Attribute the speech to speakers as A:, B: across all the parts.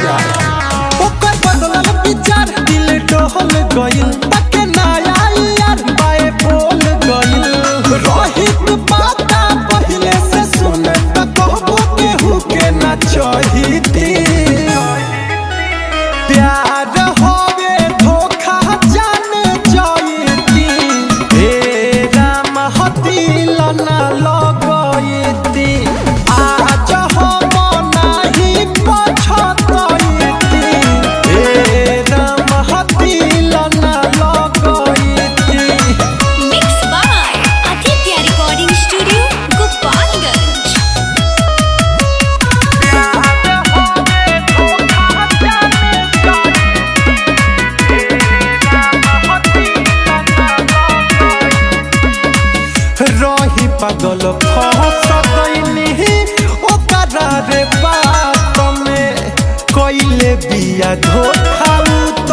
A: यार, ओकर बदलल विचार दिल डहल गइल, तके नया यार बाए बोल गइल। रोहित पाता पहिले से सुन त कहबो केहू के ना चहिती। प्यार होवे धोखा जान जाइती, हे राम हतिल ना लगइती। आज हम नाही पछतइती, हे राम हतिल ना लगइती।
B: Mix by Aditya recording studio, Gopalganj.
A: रही पागल फंस गइनी ओकरा रे बात में, कइले बिया धोखा उ त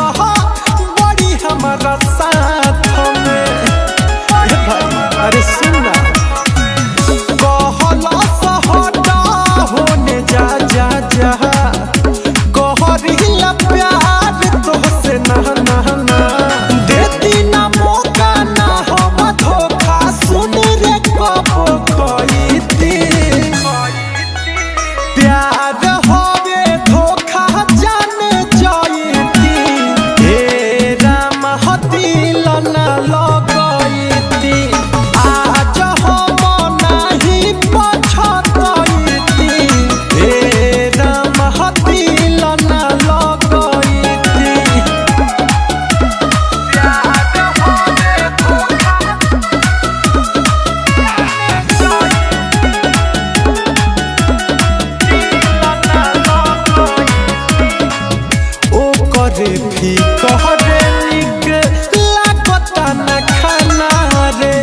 A: बड़ी हमारा साथ में। हे भाई, अरे सुन ना, कहला सहटा होने जा जा जा, कहरिला प्यार तोहसे ना ना ना। देती ना मौका ना हम धोखा, सुन रे कब कइती। प्यार होवे धोखा जान जाइती, हे राम हतिल ना लगइती। आज हम नाही पछतइती, हे राम हतिल ना लगइती। ओ करे भी कहरे निक लागता न खाना रे,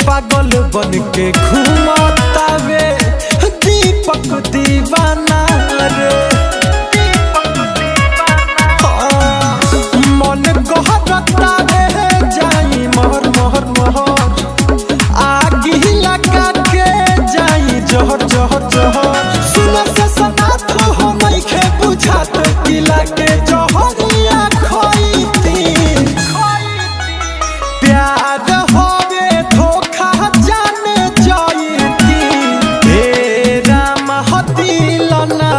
A: पागल बन के घूमतावे दीपक दीवाना रे। हाँ, मन कहरता रे जाई मोहर मोहर मोहर, आगी लगा के जाई जहर जहर जहर। सुन से सनात हो नइखे बुझात किला के जहरिया खइती। प्यार होवे धोखा जान जाइती, हे राम हतिल ना।